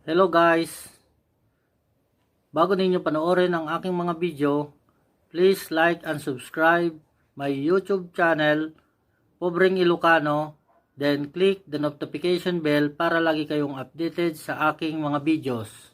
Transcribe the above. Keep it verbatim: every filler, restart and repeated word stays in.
Hello guys! Bago ninyo panoorin ang aking mga video, please like and subscribe my YouTube channel, Pobreng Ilocano, then click the notification bell para lagi kayong updated sa aking mga videos.